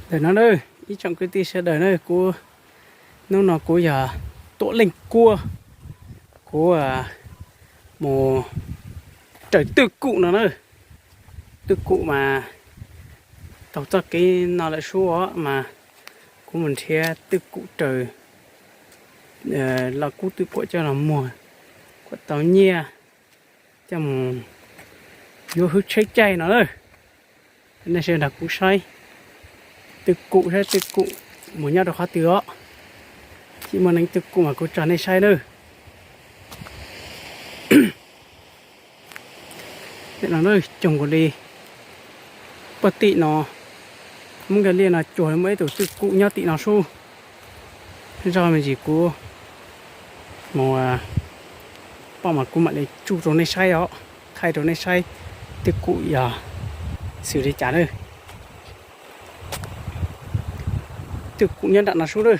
Ntawm no na, ib tsoom kwv tij sawv daws na, kuv, hnub no kuv yog Tuam Leej Kuab, kuv mus raws twj kum no na. Twj kum mas taug txoj kev no lawm sub os, mas kuv mus nrhiav twj kum raws los kub twj kum coj los muag kom tau nyiaj coj mus yuav hwj tsheb caij no na. Nej sawv daws nrog kuv saib twj kum, saib twj kum mus nyob rau qhov twg os. Tsis muaj neev twj kum mas kuv tso nej saib na. Nim no na, cuag nkaus li puag tim no, Hmoob Nkaj Liaj no cuag li muaj ib tug twj kum nyob tim no sub. Zoj me ntsis kuv mus pom mas kuv mam li tsuj rau nej saib os, thaij rau nej saib twj kum yog xws li cas na. Twj kum nyob nram no sub na.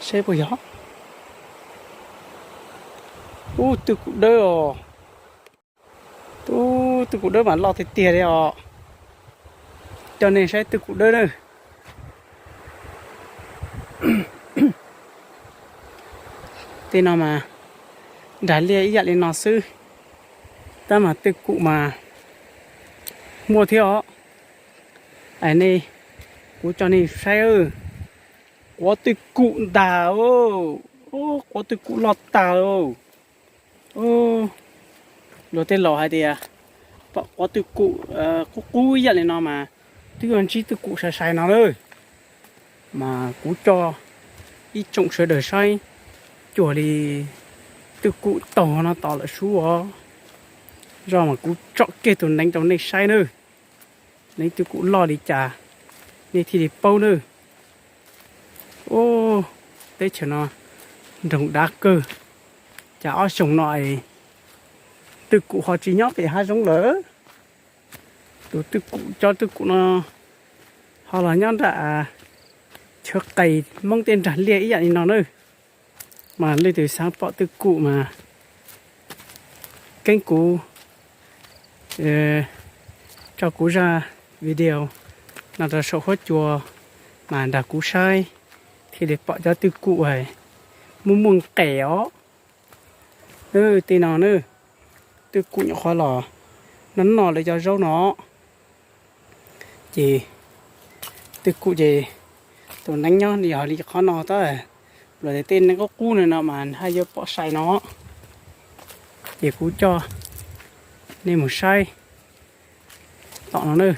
Saib puas yog. Ub, twj kum dawb os. Ub, twj kum dawb mas loj tiag tiag li os. Coj nej saib twj kum dawb na. Tej no mas nrag liaj ib yam li no xwb, tab mas twj kum mas muaj thiab os. Ais nej, kuv coj nej saib, quav twj kum ntag, quav twj kum loj tag. Luag tej laus hais tias pom quav twj kum qub qub ib yam li no mas twb yog ntsib twj kum sai sai no lawm. Mas kuv coj ib tsoom sawv daws saib cuag li twj kum taug no tos lawm sub os. Zoj mas kuv tsom kiag tus neev rau nej saib nawb. Neev twj kum loj li cas nej thiaj li paub nawb. Ub, teb chaws no nroog dav kawg, cas ob xyoos no es twj kum ho tsis nyob pem hav zoov lawm. Tus twj kum, cov twj kum no ho los nyob nram chaw qis Hmoob tej nrag liaj ib yam li no nawb. Mas leej twg xav pom twj kum mas keeb kuv, tso kuv zaj video no rau saum huab cua mas nrog kuv saib thiaj li pom cov twj kum muaj muaj nqes os. Tej no na, twj kum nyuam qhuav los noj noj lawv cov zaub no. Ces twj kum ces tus neev nyob yog li qhov no tab, luag tias tej neev qub qub no mas haj yuav pom sai no. Ces kuv coj nej mus saib tom no na.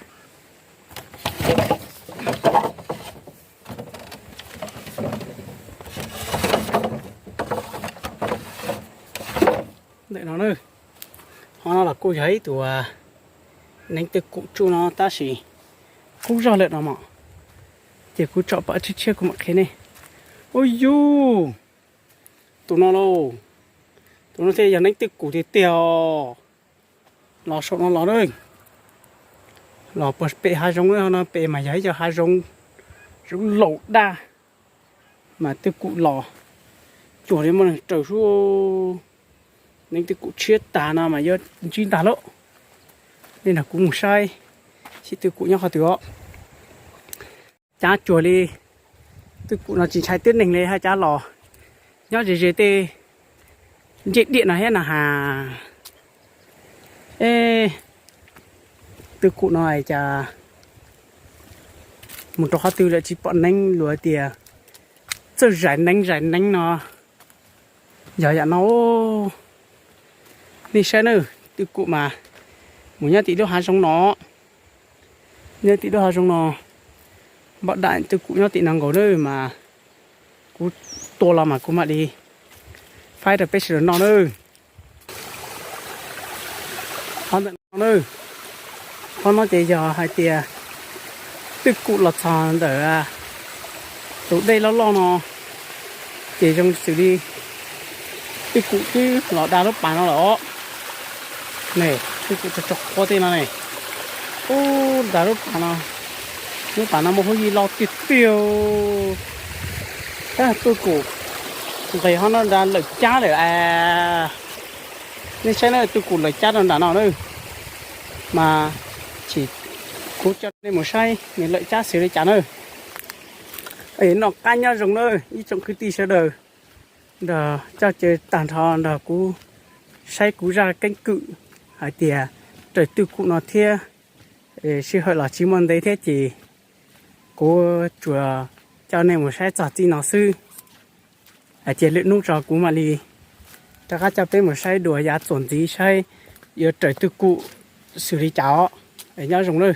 Ntawm no na, qhov no los kuj yog ib tug neev twj kum tsuj no tab sis kub zog lawm no mog. Ces kuv tsom pom tshiab tshiab kuv mam qhia nej. Ub yus, tus no lauj, tus no thiaj yog neev twj kum tiag tiag os. Los saum no los na, los puag pem hav zoov no pem mas yog ib co hav zoov, zoov laus daj, mas twj kum los cuag li muaj neeg raws sub. Neev twj kum tshiab tag no mas yuav ntsib ntag lauj. Nej nrog kuv mus saib seb twj kum nyob qhov twg os. Cav cuag li twj kum no tsis ntshai tib neeg li haj cav los nyob ze ze tej ncej diam no thiab no has. Twj kum no cas mus rau qhov twg lawm tsis pom neev, luag tias txawj zais neev zais neev no. Yog yam no, nej saib na, twj kum mas mus nyob tim lub hav zoov no, nyob tim lub hav zoov no, npaj dam twj kum nyob tim no nkaus na mas kuv tua los mas kuv mam li faib rau peb sawv daws noj na. Qhov ntawm no na, qhov no ces yog hais tias twj kum los txog ntawm tus dej loj loj no, ces zoo xws li twj kum twb los da lub pas no lawm os. Ne, twj kum tso tso quav tej no ne, ub, da lub pas no, lub pas no muaj huab yij loj tiag tiag. Tab twj kum nqis ho no da lawm cab lawm as. Nej saib na, twj kum lawm cab rau nram no na, mas tsis, Kuv coj nej mus saib nws lawm cab xws li cas na. Noj qab nyob zoo na ib tsoom kwv tij sawv daws, nrog coj caw tag nrho nrog kuv saib kuv zaj keeb kwm hais tias raws twj kum no thiab. Sij hawm los tsis muaj ntev thiab ces kuv tsuas coj nej mus saib txog txij no xwb. Hais tias lwm hnub tso kuv mam li rov qab coj peb mus saib dua yav txuas ntxiv saib yuav raws twj kum xws li cas os. Nyob zoo na.